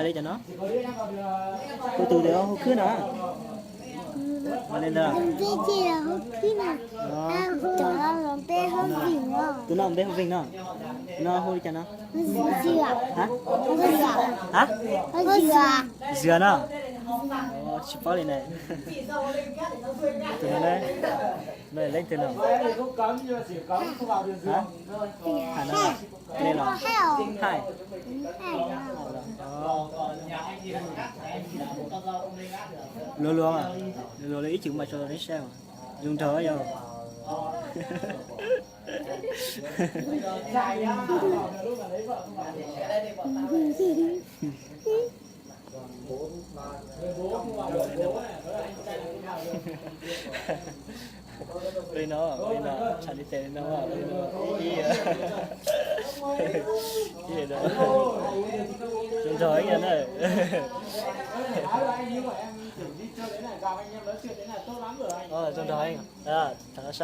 Li cas no? Hu tus twg hu khwb no? Li ntawd. Tus no npe hu Vij no. Tus no hu li cas no? Hab? Zia no. Tsis paub li ne. Tus no ne, no leej twg no? Hab? Hais no, Haij. Luag luag, luag luag ib chim mas tso rau neb saib. Zoo nraug yog. Li no, li no, tshaj li tes li no, li no, ib, ib, ib, zoo nraug ib yam na. Zoo nraug ib yam.